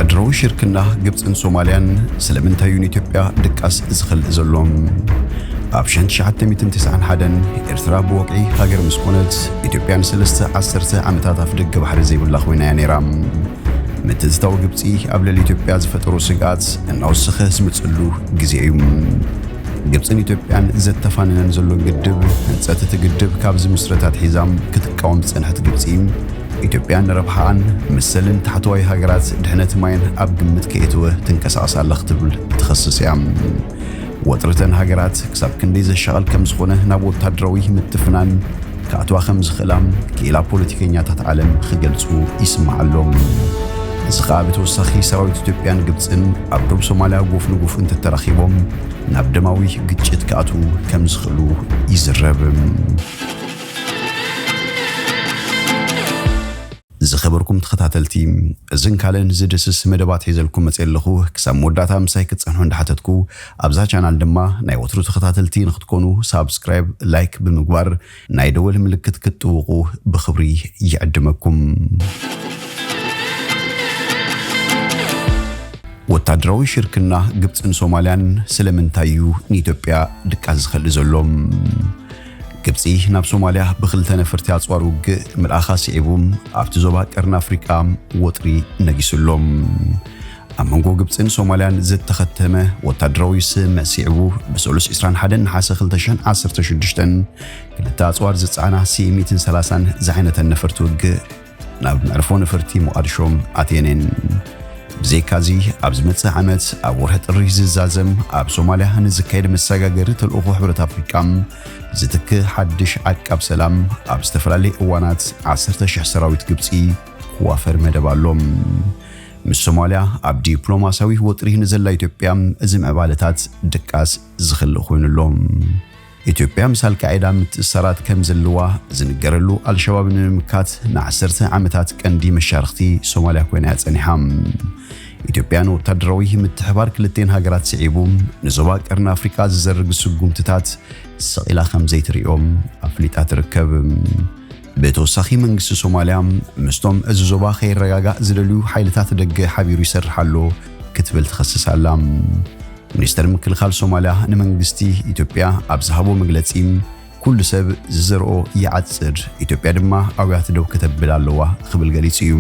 ወታደራዊ ሽርክና ግብጽን ሶማልያን ስለምንታይ እዩ ንኢትዮጵያ ድቃስ ዝኸልእ ዘሎ? ኣብ ሽሕን ትሽዓተ ሚእትን ተስዓን ሓደን ኤርትራ ብወግዒ ሃገር ምስ ኮነት፣ ኢትዮጵያ ንሰለስተ ዓሰርተ ዓመታት ኣፍደገ ባሕሪ ዘይብላ ኮይና እያ ነይራ። ምትእትታው ግብጺ ኣብ ልዕሊ ኢትዮጵያ ዝፈጠሮ ስግኣት እናወሰኸ ዝመጽሉ ግዜ እዩ። ግብጽን ኢትዮጵያን ዘተፋንነን ዘሎ ግድብ፣ ህንጸት እቲ ግድብ ካብ ዝምስረት ኣትሒዛ ክትቃወም ዝጸንሐት ግብጺ፣ ኢትዮጵያ ንረብሓኣን መሰልን ታሕተዋይ ሃገራት ድሕነት ማይን ኣብ ግምት ከየእተወ ትንቀሳቐስ ኣላ ክትብል ትኸስስ እያ። ወጥሪ እተን ሃገራት ክሳብ ክንደይ ዘሻቕል ከም ዝኾነ ናብ ወታደራዊ ምትፍናን ክኣትዋ ከም ዝኽእላ ክኢላ ፖለቲከኛታት ዓለም ክገልጹ ይስማዕ ኣሎ። እዚ ኸኣ ብተወሳኺ ሰራዊት ኢትዮጵያን ግብጽን ኣብ ዶብ ሶማልያ ጎፍ ንጎፍ እንተተራኺቦም ናብ ደማዊ ግጭት ክኣትዉ ከም ዝኽእሉ ይዝረብ። ዝኸበርኩም ተኸታተልቲ፣ እዝን ካልእን ዝድስስ መደባት ሒዘልኩም መጽየ ኣለኹ። ክሳብ መወዳእታ ምሳይ ክትጸንሑ እንዳሓተትኩ፣ ኣብዛ ቻናል ድማ ናይ ወትሩ ተኸታተልቲ ንኽትኮኑ ሳብስክራይብ፣ ላይክ ብምግባር ናይ ደወል ምልክት ክትጥውቑ ብኽብሪ ይዕድመኩም። ወታደራዊ ሽርክና ግብጽን ሶማልያን ስለምንታይ እዩ ንኢትዮጵያ ድቃስ ዝኸልእ ዘሎ? ግብጺ ናብ ሶማልያ ብኽልተ ነፈርቲ ኣጽዋር ውግእ ምልኣኻ ስዒቡ፣ ኣብቲ ዞባ ቀርኒ ኣፍሪቃ ወጥሪ ነጊሱ ኣሎ። ኣብ መንጎ ግብጽን ሶማልያን ዝተኸተመ ወታደራዊ ስምምዕ ስዒቡ፣ ብሰሉስ ዕስራን ሓደን ነሓሰ ክልተ ሽሕን ዓሰርተ ሽዱሽተን ክልተ ኣጽዋር ዝጸዓና ሲ ሚእትን ሰላሳን ዝዓይነተን ነፈርቲ ውግእ ናብ መዕርፎ ነፈርቲ ሞቓድሾ ኣትየን እየን። ብዘይካዚ፣ ኣብ ዝመጽእ ዓመት ኣብ ወርሒ ጥሪ ዝዛዘም ኣብ ሶማልያ ንዝካየድ መሰጋገሪ ተልእኾ ሕብረት ኣፍሪቃ ዝትክእ ሓድሽ ዓቃብ ሰላም ኣብ ዝተፈላለየ እዋናት ዓሰርተ ሽሕ ሰራዊት ግብጺ ክዋፈር መደብ ኣሎ። ምስ ሶማልያ ኣብ ዲፕሎማስያዊ ወጥሪ ንዘላ ኢትዮጵያ፣ እዚ ምዕባለታት ድቃስ ዝኽልእ ኮይኑ ኣሎ። ኢትዮጵያ ምስ ኣልቃዒዳ ምትእስሳራት ከም ዘለዋ ዝንገረሉ ኣልሸባብ ንምምካት ንዓሰርተ ዓመታት ቀንዲ መሻርኽቲ ሶማልያ ኮይና እያ ጸኒሓ። ኢትዮጵያ ንወታደራዊ ምትሕባር ክልቴን ሃገራት ስዒቡ፣ ንዞባ ቀርኒ ኣፍሪቃ ዝዘርግ ስጉምትታት ስቕ ኢላ ከም ዘይትርእዮም ኣፍሊጣ ትርከብ። ብተወሳኺ፣ መንግስቲ ሶማልያ ምስቶም እዚ ዞባ ከይረጋጋእ ዝደልዩ ሓይልታት ደገ ሓቢሩ ይሰርሕ ኣሎ ክትብል ትኸስስ ኣላ። ሚኒስተር ምክልኻል ሶማልያ ንመንግስቲ ኢትዮጵያ ኣብ ዝሃቦ መግለጺ፣ "ኩሉ ሰብ ዝዘርኦ ይዓጽድ፣ ኢትዮጵያ ድማ ኣውያት ደው ከተብል ኣለዋ" ክብል ገሊጹ እዩ።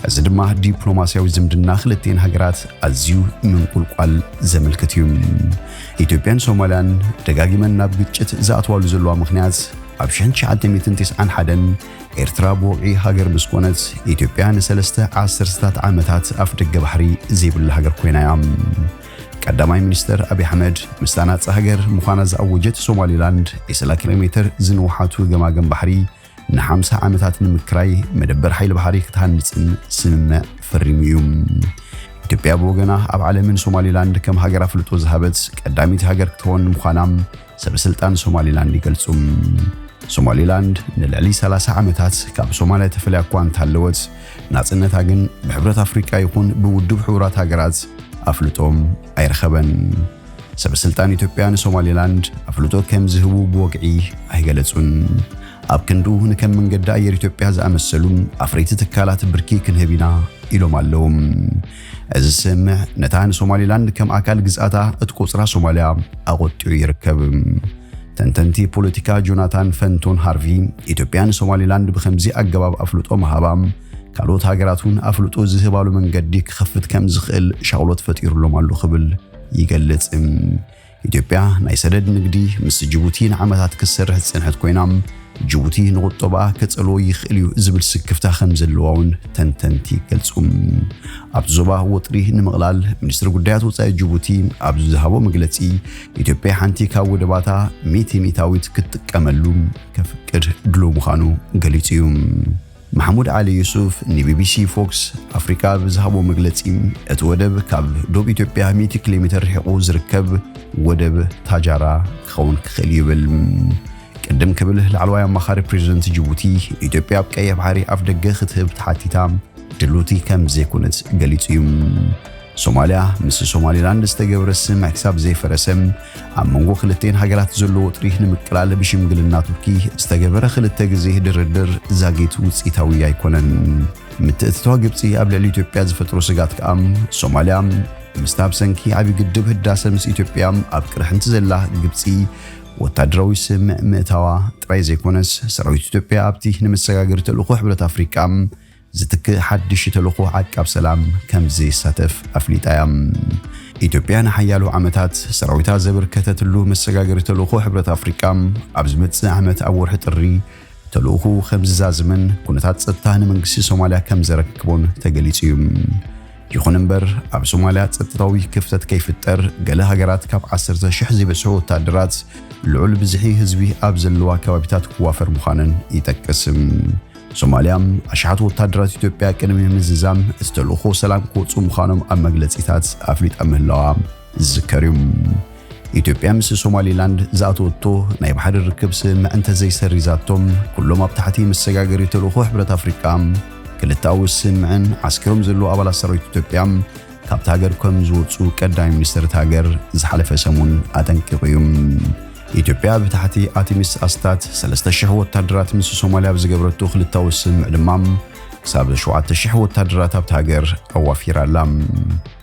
እዚ ድማ ዲፕሎማስያዊ ዝምድና ክልቲኤን ሃገራት ኣዝዩ ምንቁልቋል ዘመልክት እዩ። ኢትዮጵያን ሶማልያን ደጋጊመን ናብ ግጭት ዝኣትዋሉ ዘለዋ ምኽንያት፣ ኣብ ሽሕን ትሽዓተ ሚእትን ተስዓን ሓደን ኤርትራ ብወግዒ ሃገር ምስ ኮነት፣ ኢትዮጵያ ንሰለስተ ዓሰርተታት ዓመታት ኣፍ ደገ ባሕሪ ዘይብላ ሃገር ኮይና እያ። ቀዳማይ ሚኒስተር ኣብይ ኣሕመድ፣ ምስታ ናጻ ሃገር ምዃና ዝኣወጀት ሶማሊላንድ፣ ዕስራ ኪሎ ሜተር ዝንውሓቱ ገማግም ባሕሪ ንሓምሳ ዓመታት ንምክራይ መደበር ሓይሊ ባሕሪ ክትሃንጽን ስምምዕ ፈሪሙ እዩ። ኢትዮጵያ ብወገና፣ ኣብ ዓለምን ሶማሊላንድ ከም ሃገር ኣፍልጦ ዝሃበት ቀዳሚት ሃገር ክትኸውን ምዃና ሰበ ስልጣን ሶማሊላንድ ይገልጹ። ሶማሊላንድ ንልዕሊ ሰላሳ ዓመታት ካብ ሶማልያ ተፈልያ እኳ እንተሃለወት፣ ናጽነታ ግን ብሕብረት ኣፍሪቃ ይኹን ብውድብ ሕቡራት ሃገራት ኣፍልጦ ኣይረኸበን። ሰበ ስልጣን ኢትዮጵያ ንሶማሊላንድ ኣፍልጦ ከም ዝህቡ ብወግዒ ኣይገለጹን። ኣብ ክንዱ፣ ንከም መንገዲ ኣየር ኢትዮጵያ ዝኣመሰሉ ኣፍረይቲ ትካላት ብርኪ ክንህብ ኢና ኢሎም ኣለዉ። እዚ ስምምዕ ነታ ንሶማሊላንድ ከም ኣካል ግዝኣታ እትቆጽራ ሶማልያ ኣቖጢዑ ይርከብ። ተንተንቲ ፖለቲካ ጆናታን ፈንቶን ሃርቪ፣ ኢትዮጵያ ንሶማሊላንድ ብኸምዚ ኣገባብ ኣፍልጦ ምሃባ፣ ካልኦት ሃገራት እውን ኣፍልጦ ዝህባሉ መንገዲ ክኸፍት ከም ዝኽእል ሻቕሎት ፈጢሩሎም ኣሎ ክብል ይገልጽ። ኢትዮጵያ ናይ ሰደድ ንግዲ ምስ ጅቡቲ ንዓመታት ክትሰርሕ ዝጸንሐት ኮይና፣ ጅቡቲ ንቑጠባ ከጸልዎ ይኽእል እዩ ዝብል ስክፍታ ከም ዘለዋ እውን ተንተንቲ ይገልጹ። ኣብቲ ዞባ ወጥሪ ንምቕላል፣ ሚኒስትሪ ጉዳያት ወጻኢ ጅቡቲ ኣብ ዝሃቦ መግለጺ፣ ኢትዮጵያ ሓንቲ ካብ ወደባታ ሚእቲ ሚእታዊት ክትጥቀመሉ ከፍቅድ ድሉው ምዃኑ ገሊጹ እዩ። ማሕሙድ ዓሊ ዩሱፍ ንቢቢሲ ፎክስ ኣፍሪካ ብዝሃቦ መግለጺ፣ እቲ ወደብ ካብ ዶብ ኢትዮጵያ ሚእቲ ኪሎ ሜተር ርሒቑ ዝርከብ ወደብ ታጃራ ክኸውን ክኽእል እዩ ይብል። ቅድም ክብል፣ ላዕለዋይ ኣማኻሪ ፕሬዚደንት ጅቡቲ፣ ኢትዮጵያ ኣብ ቀይሕ ባሕሪ ኣፍ ደገ ክትህብ ተሓቲታ ድልውቲ ከም ዘይኮነት ገሊጹ እዩ። ሶማልያ ምስ ሶማሊላንድ ዝተገብረ ስምምዕ ክሳብ ዘይፈረሰ፣ ኣብ መንጎ ክልቴን ሃገራት ዘሎ ወጥሪ ንምቅላል ብሽምግልና ቱርኪ ዝተገበረ ክልተ ግዜ ድርድር ዛጊት ውጽኢታዊ ኣይኮነን። ምትእትታው ግብጺ ኣብ ልዕሊ ኢትዮጵያ ዝፈጥሮ ስጋት ከኣ፣ ሶማልያ ምስታ ብሰንኪ ዓቢ ግድብ ህዳሰ ምስ ኢትዮጵያ ኣብ ቅርሕንቲ ዘላ ግብጺ ወታደራዊ ስምምዕ ምእታዋ ጥራይ ዘይኮነስ፣ ሰራዊት ኢትዮጵያ ኣብቲ ንመሰጋገሪ ተልእኾ ሕብረት ኣፍሪቃ ዝትክእ ሓድሽ ተልእኾ ዓቃብ ሰላም ከም ዘይሳተፍ ኣፍሊጣ እያ። ኢትዮጵያ ንሓያሎ ዓመታት ሰራዊታ ዘበርከተትሉ መሰጋገሪ ተልእኾ ሕብረት ኣፍሪቃ፣ ኣብ ዝመጽእ ዓመት ኣብ ወርሒ ጥሪ ተልእኾኡ ከም ዝዛዝምን ኩነታት ጸጥታ ንመንግስቲ ሶማልያ ከም ዘረክቦን ተገሊጹ እዩ። ይኹን እምበር፣ ኣብ ሶማልያ ጸጥታዊ ክፍተት ከይፍጠር፣ ገለ ሃገራት ካብ ዓሰርተ ሽሕ ዘይበጽሑ ወታደራት ልዑል ብዝሒ ህዝቢ ኣብ ዘለዋ ከባቢታት ክዋፈር ምዃነን ይጠቅስ። ሶማልያ፣ ኣሽሓት ወታደራት ኢትዮጵያ ቅድሚ ምዝዛም እቲ ተልእኾ ሰላም ክወጹ ምዃኖም ኣብ መግለጺታት ኣፍሊጣ ምህላዋ ዝዝከር እዩ። ኢትዮጵያ ምስ ሶማሊላንድ ዝኣተወቶ ናይ ባሕሪ ርክብ ስምምዕ እንተዘይሰሪዛቶም፣ ኩሎም ኣብ ታሕቲ መሰጋገሪ ተልእኾ ሕብረት ኣፍሪቃ ክልተኣዊ ስምምዕን ዓስኪሮም ዘለዉ ኣባላት ሰራዊት ኢትዮጵያ ካብታ ሃገር ከም ዝወጹ ቀዳማይ ሚኒስትር እታ ሃገር ዝሓለፈ ሰሙን ኣጠንቂቑ እዩ። ኢትዮጵያ ብታሕቲ ኣርተሚስ ኣስታት ሰለስተ ሽሕ ወታደራት ምስ ሶማልያ ኣብ ዝገበረቶ ክልተኣዊ ስምምዕ ድማ ክሳብ ሸውዓተ ሽሕ ወታደራት ኣብታ ሃገር ኣዋፊራ ኣላ።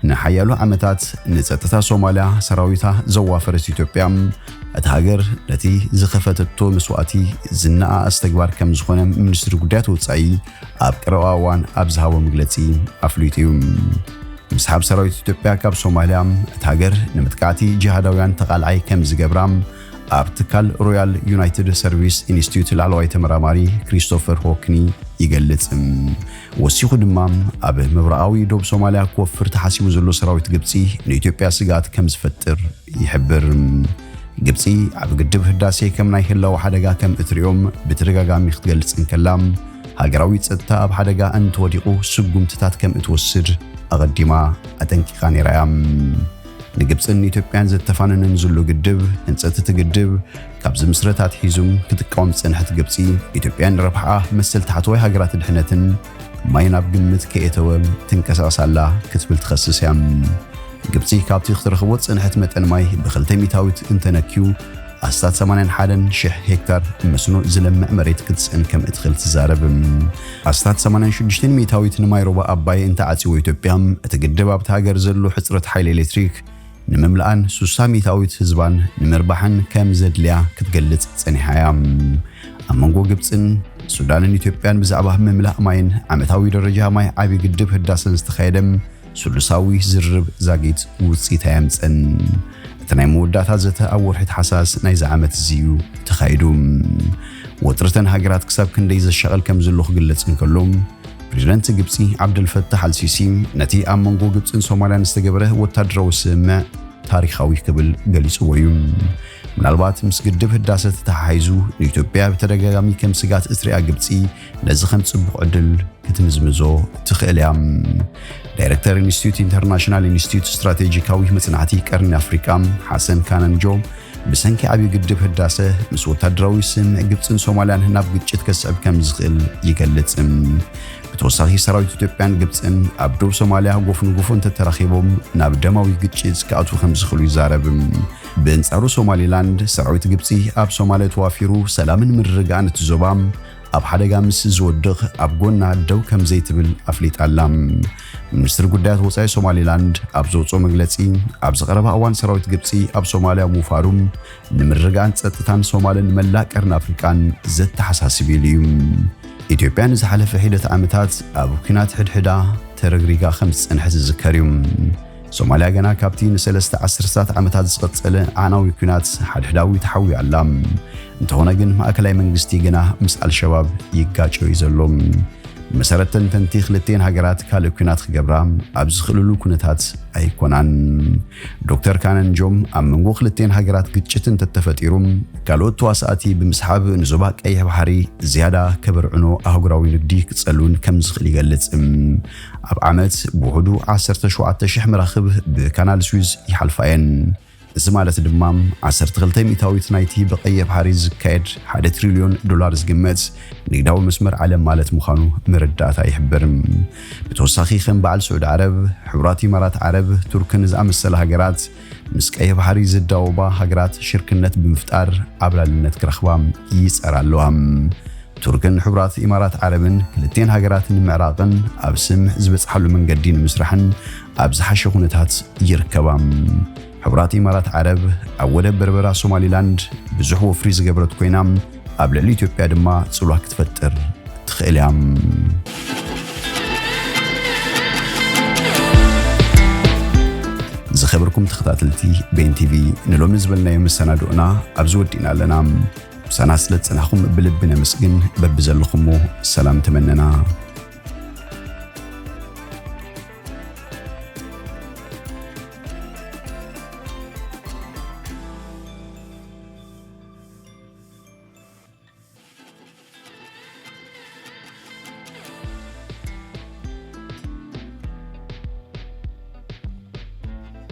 ንሓያሎ ዓመታት ንጸጥታ ሶማልያ ሰራዊታ ዘዋፈረት ኢትዮጵያ፣ እታ ሃገር ነቲ ዝኸፈተቶ መስዋእቲ ዝነኣኣስ ተግባር ከም ዝኾነ ሚኒስትሪ ጉዳያት ወጻኢ ኣብ ቀረባ እዋን ኣብ ዝሃቦ መግለጺ ኣፍሊጡ እዩ። ምስሓብ ሰራዊት ኢትዮጵያ ካብ ሶማልያ፣ እታ ሃገር ንምጥቃዕቲ ጂሃዳውያን ተቓልዓይ ከም ዝገብራ ኣብ ትካል ሮያል ዩናይትድ ሰርቪስ ኢንስቲትዩት ላዕለዋይ ተመራማሪ ክሪስቶፈር ሆክኒ ይገልጽ። ወሲኹ ድማ፣ ኣብ ምብራቓዊ ዶብ ሶማልያ ክወፍር ተሓሲቡ ዘሎ ሰራዊት ግብጺ ንኢትዮጵያ ስግኣት ከም ዝፈጥር ይሕብር። ግብጺ ኣብ ግድብ ህዳሴ ከም ናይ ህላወ ሓደጋ ከም እትሪኦም ብተደጋጋሚ ክትገልጽ እንከላ፣ ሃገራዊ ጸጥታ ኣብ ሓደጋ እንተወዲቑ ስጉምትታት ከም እትወስድ ኣቐዲማ ኣጠንቂቓ ነይራ እያ። ንግብጽን ኢትዮጵያን ዘተፋነነን ዘሎ ግድብ፣ ህንጸት እቲ ግድብ ካብ ዝምስረት ኣትሒዙ ክትቃወም ዝጸንሐት ግብጺ፣ ኢትዮጵያ ንረብሓኣ መሰል ታሕተዋይ ሃገራት ድሕነትን ማይን ኣብ ግምት ከየእተወ ትንቀሳቐስ ኣላ ክትብል ትኸስስ እያ። ግብጺ ካብቲ ክትረኽቦ ዝጸንሐት መጠን ማይ ብኽልተ ሚእታዊት እንተነክዩ፣ ኣስታት ሰማንያን ሓደን ሽሕ ሄክታር መስኖ ዝለምዕ መሬት ክትስእን ከም እትኽእል ትዛረብ። ኣስታት ሰማንያን ሽዱሽተ ሚእታዊት ንማይ ሩባ ኣባይ እንተዓጽዎ ኢትዮጵያ፣ እቲ ግድብ ኣብቲ ሃገር ዘሎ ሕጽረት ሓይሊ ኤሌክትሪክ ንምምላኣን ሱሳ ሚእታዊት ህዝባን ንምርባሕን ከም ዘድልያ ክትገልጽ ጸኒሓ እያ። ኣብ መንጎ ግብጽን ሱዳንን ኢትዮጵያን ብዛዕባ ምምላእ ማይን ዓመታዊ ደረጃ ማይ ዓቢ ግድብ ህዳሰን ዝተኻየደ ስሉሳዊ ዝርርብ ዛጊት ውጽኢት ኣየምጸን። እቲ ናይ መወዳእታ ዘተ ኣብ ወርሒ ታሕሳስ ናይዚ ዓመት እዚ እዩ ተኻይዱ። ወጥርተን ሃገራት ክሳብ ክንደይ ዘሻቕል ከም ዘሎ ክግለጽ እንከሎ፣ ፕሬዚደንት ግብጺ ዓብደልፈታሕ ኣልሲሲ ነቲ ኣብ መንጎ ግብጽን ሶማልያን ዝተገበረ ወታደራዊ ስምምዕ ታሪኻዊ ክብል ገሊጽዎ እዩ። ምናልባት ምስ ግድብ ህዳሰ ተተሓሒዙ ንኢትዮጵያ ብተደጋጋሚ ከም ስጋት እትሪኣ ግብጺ ነዚ ከም ጽቡቕ ዕድል ክትምዝምዞ ትኽእል እያ። ዳይሬክተር ኢንስቲትዩት ኢንተርናሽናል ኢንስቲትዩት ስትራቴጂካዊ መጽናዕቲ ቀርኒ ኣፍሪቃ ሓሰን ካነንጆ ብሰንኪ ዓብዪ ግድብ ህዳሰ ምስ ወታደራዊ ስምምዕ ግብጽን ሶማልያን ናብ ግጭት ከስዕብ ከም ዝኽእል ይገልጽ። ብተወሳኺ ሰራዊት ኢትዮጵያን ግብጽን ኣብ ዶብ ሶማልያ ጎፍ ንጎፎ እንተተራኺቦም ናብ ደማዊ ግጭት ክኣትዉ ከም ዝኽእሉ ይዛረብ። ብእንጻሩ ሶማሊላንድ ሰራዊት ግብጺ ኣብ ሶማልያ ተዋፊሩ ሰላምን ምርግጋእን እቲ ዞባ ኣብ ሓደጋ ምስ ዝወድቕ ኣብ ጎና ደው ከም ዘይትብል ኣፍሊጣ ኣላ። ሚኒስትሪ ጉዳያት ወጻኢ ሶማሊላንድ ኣብ ዘውጽኦ መግለጺ፣ ኣብዚ ቀረባ እዋን ሰራዊት ግብጺ ኣብ ሶማልያ ምውፋሩ ንምርግጋእን ጸጥታን ሶማልን መላእ ቀርኒ ኣፍሪቃን ዘተሓሳስብ ኢሉ እዩ። ኢትዮጵያ ንዝሓለፈ ሒደት ዓመታት ኣብ ኲናት ሕድሕዳ ተረግሪጋ ከም ዝጸንሐት ዝዝከር እዩ። ሶማልያ ገና ካብቲ ንሰለስተ ዓሰርተታት ዓመታት ዝቐጸለ ኣዕናዊ ኲናት ሓድሕዳዊ ተሓውያ ኣላ። እንተኾነ ግን ማእከላይ መንግስቲ ገና ምስ ኣልሸባብ ይጋጨ እዩ ዘሎ። ብመሰረት ተንተንቲ ክልቲኤን ሃገራት ካልእ ኲናት ክገብራ ኣብ ዝኽእልሉ ኩነታት ኣይኮናን። ዶክተር ካነንጆም ኣብ መንጎ ክልቲኤን ሃገራት ግጭት እንተተፈጢሩ ካልኦት ተዋሳእቲ ብምስሓብ ንዞባ ቀይሕ ባሕሪ ዝያዳ ከበርዕኖ ኣህጉራዊ ንግዲ ክጸልውን ከም ዝኽእል ይገልጽ። ኣብ ዓመት ብውሕዱ ዓሰርተ ሸውዓተ ሽሕ መራኽብ ብካናል ስዊዝ ይሓልፋ እየን። እዚ ማለት ድማ ዓሰርተ ክልተ ሚእታዊት ናይቲ ብቀይሕ ባሕሪ ዝካየድ ሓደ ትሪልዮን ዶላር ዝግመት ንግዳዊ መስመር ዓለም ማለት ምዃኑ መረዳእታ ይሕብር። ብተወሳኺ ከም በዓል ስዑድ ዓረብ፣ ሕቡራት ኢማራት ዓረብ፣ ቱርክን ዝኣመሰላ ሃገራት ምስ ቀይሕ ባሕሪ ዝዳወባ ሃገራት ሽርክነት ብምፍጣር ዓብላልነት ክረኽባ ይጸራ ኣለዋ። ቱርክን ሕቡራት ኢማራት ዓረብን ክልቲኤን ሃገራት ንምዕራቕን ኣብ ስምምዕ ዝበጽሓሉ መንገዲ ንምስራሕን ኣብ ዝሓሸ ኩነታት ይርከባ። ሕቡራት ኢማራት ዓረብ ኣብ ወደብ በርበራ ሶማሊላንድ ብዙሕ ወፍሪ ዝገበረት ኮይና፣ ኣብ ልዕሊ ኢትዮጵያ ድማ ጽልዋ ክትፈጥር ትኽእል እያ። ዝኸበርኩም ተኸታተልቲ ቤን ቲቪ፣ ንሎሚ ዝበልናዮ መሰናድኦና ኣብዚ ወዲእና ኣለና። ምሳና ስለ ዝጸናሕኩም ብልቢ ነመስግን። በብዘለኹሞ ሰላም ተመነና።